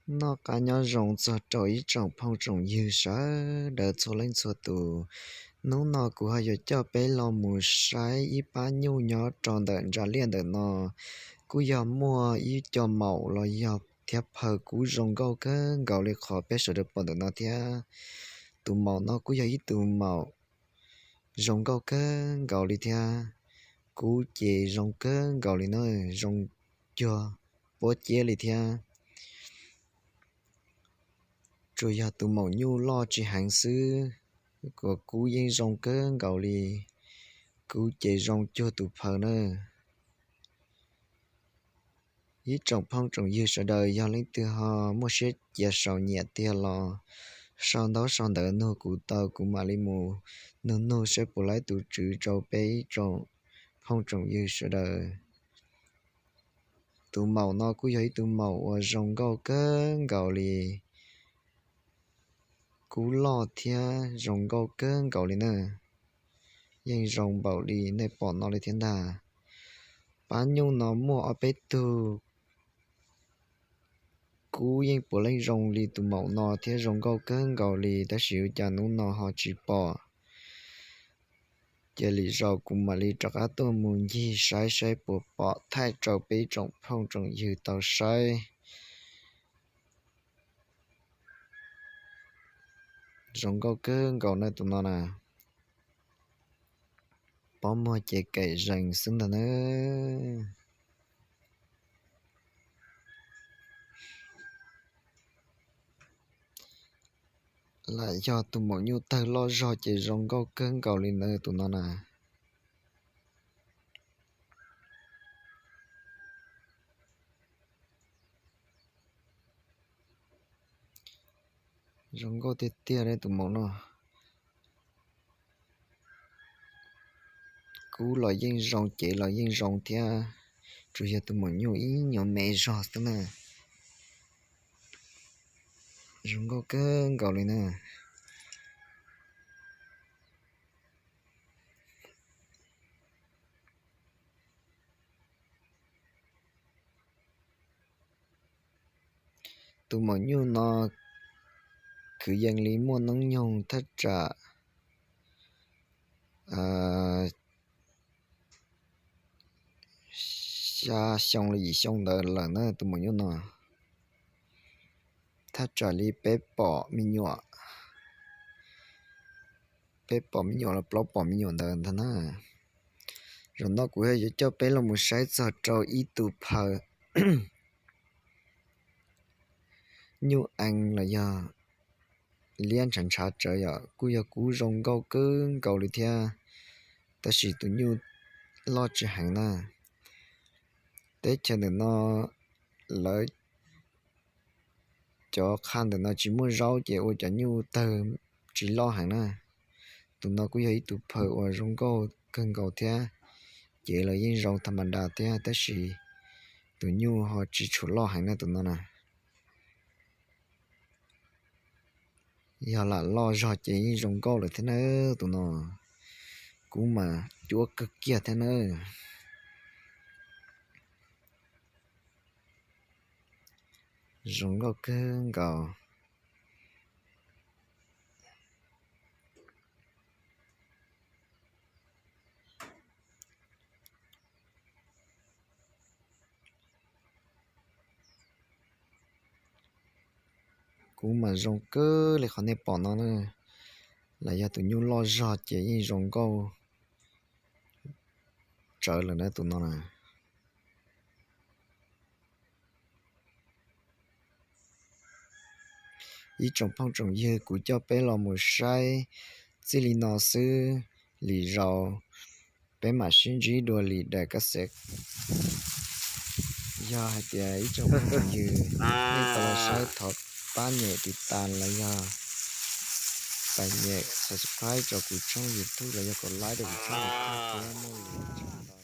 Noj qab nyob zoo txog rau ib tsoom phooj tsoom ywg sawv daws txhua leej txhua tus. Hnub no kuv ho yuav coj peb los mus saib ib pab nyuj nyob rau ntawm ntsa liaj ntawm no. Kuj yog muaj ib co maum los yog thiab phaw kub zoo nkauj kawg nkaus li qhov peb sawv daws pom ntawm no thiab. Tus maum no kuj yog ib tus maum zoo nkauj kawg nkaus li thiab. Kub ces zoo kawg nkaus li na, zoo cuag puab ciab li thiab. Tsuas yog tus maum nyuj loj tsis heev xwb, kuv kub yeej zoo kawg nkaus li. Kub ces zoo cuag tus phaw na. Ib tsoom phooj tsoom ywg sawv daws, yog leej twg ho muaj siab cia sau nyiam tiag los sau ntaub sau ntawv nug kuv tau, kuv mam li mus nug nug saib puas laib tus tswv rau peb ib tsoom phooj tsoom ywg sawv daws. Tus maum no kuj yog ib tug maum uas zoo nkauj kawg nkaus li. Kub loj thiab zoo nkauj kawg nkaus li na. Yeej zoo npaum li nej pom no li thiab ntag. Pab nyuj no muaj ob peb tug kub yeej puav leej zoo li tus maum no thiab zoo nkauj kawg nkaus li, tab sis ua cas hnub no ho tsis pom. Ces lwm zaus kuv mam li rov qab tuaj mus ncig saib saib puas pom thaij rau peb tsoom phooj tsoom ywg tau saib. Zoo nkauj kawg nkaus na tus no na. Pob muag ces kem zees xwb ntag na. Lam yog tus maum nyuj tawg loj zog ces zoo nkauj kawg nkaus li na tus no na. Zoo nkauj tiag tiag li tus maum no. Kub los yeej zoo, cev los yeej zoo thiab. Tsuas yog tus maum nyuj ib nyuag me zog xwb na. Zoo nkauj kawg nkaus li na. Tus maum nyuj no kwv yees li muaj hnub nyoog thaj tsam xya xyoo los yim xyoo ntawd lawm na tus maum nyuj no. Thaj tsam li peb pom me nyuam, peb pom me nyuam los plaub pom me nyuam ntawd ntag na. Zaum no kuv yuav coj peb los mus saib txog rau ib tug phaw nyuj ees los yog liab ntshav ntshav tsawv yom, kuj yog kub zoo nkauj kawg nkaus li thiab, tab sis tus nyuj loj tsis heev na. Teb chaws ntawm no lawv cov qha ntawm no tsis muaj zaub ces ua cov nyuj tawg tsis loj heev na. Tus no kuj yog ib tug phaw uas zoo nkauj kawg nkaus thiab, cev los yeej zoo tha ma da thiab, tab sis tus nyuj ho tsis tshua loj heev na tus no na. Yog lam loj zog ces yeej zoo nkauj lawm thiab na tus no. Kub mas cuab kawg kiag thiab na. Zoo nkauj kawg nkaus. Kub mas zoo kawg li qhov nej pom no na. Los yog tus nyuj loj zog ces yeej zoo nkauj tsawv lawm na tus no na. Ib tsoom phooj tsoom ywg, kuv coj peb los mus saib txij li no xwb, lwm zaus peb mam sib ntsib dua li daim kas xev. Yog hais tias ib tsoom phooj tsoom ywg nej tau los saib thov pab nyem tiv tas los yog pab nyem subscribe rau kuv tshooj YouTube los yog kom like rau kuv tshooj YouTube thiab muaj lwm